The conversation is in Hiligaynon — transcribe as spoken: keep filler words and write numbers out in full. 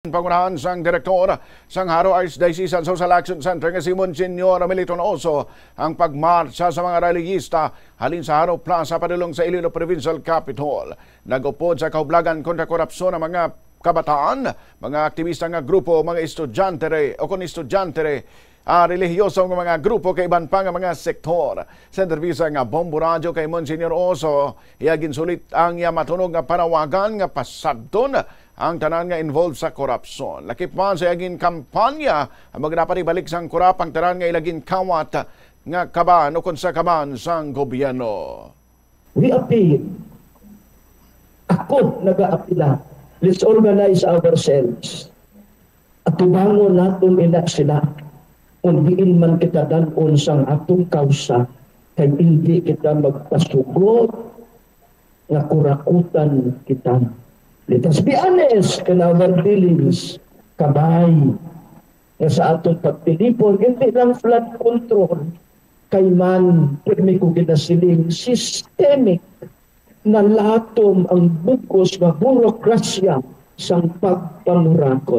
Pangunahan sang direktor sang Jaro Archdiocesan Social Action Center nga si Monsignor Milton Oso ang pagmartsa sa mga relihista halin sa Jaro Plaza padulong sa Iloilo Provincial Capitol. Nag-upod sa kahublagan kontra korupsyon ang mga kabataan, mga aktibista nga grupo, mga estudyante re, o kon estudyante re, ah, relihiyoso nga mga grupo kay iban pa nga mga sektor. Sa entrevista nga Bombo Radyo kay Monsignor Oso, iya ginsulit ang iya matunog nga panawagan nga pasabton ang tanan nga involved sa korupsyon. Lakip man sa iya ginkampanya ang mga dapat ibalik sang korap ang tanan nga ila ginkawat nga kaban o kon sa kaban sang gobyerno. We appeal. Ako nagaapila. Let's organize ourselves. Atubangon naton ina sila. Kung diin man kita dal-on sang atong kawsa, kay hindi kita magpasugot nga kurakutan kita. Let us be honest in our dealings. Kabay nga sa atong pagtilipon, hindi lang flood control. Kay man, pirmi ko ginasiling, systemic na latom ang bug-os nga burokrasya sang pagpangurakot.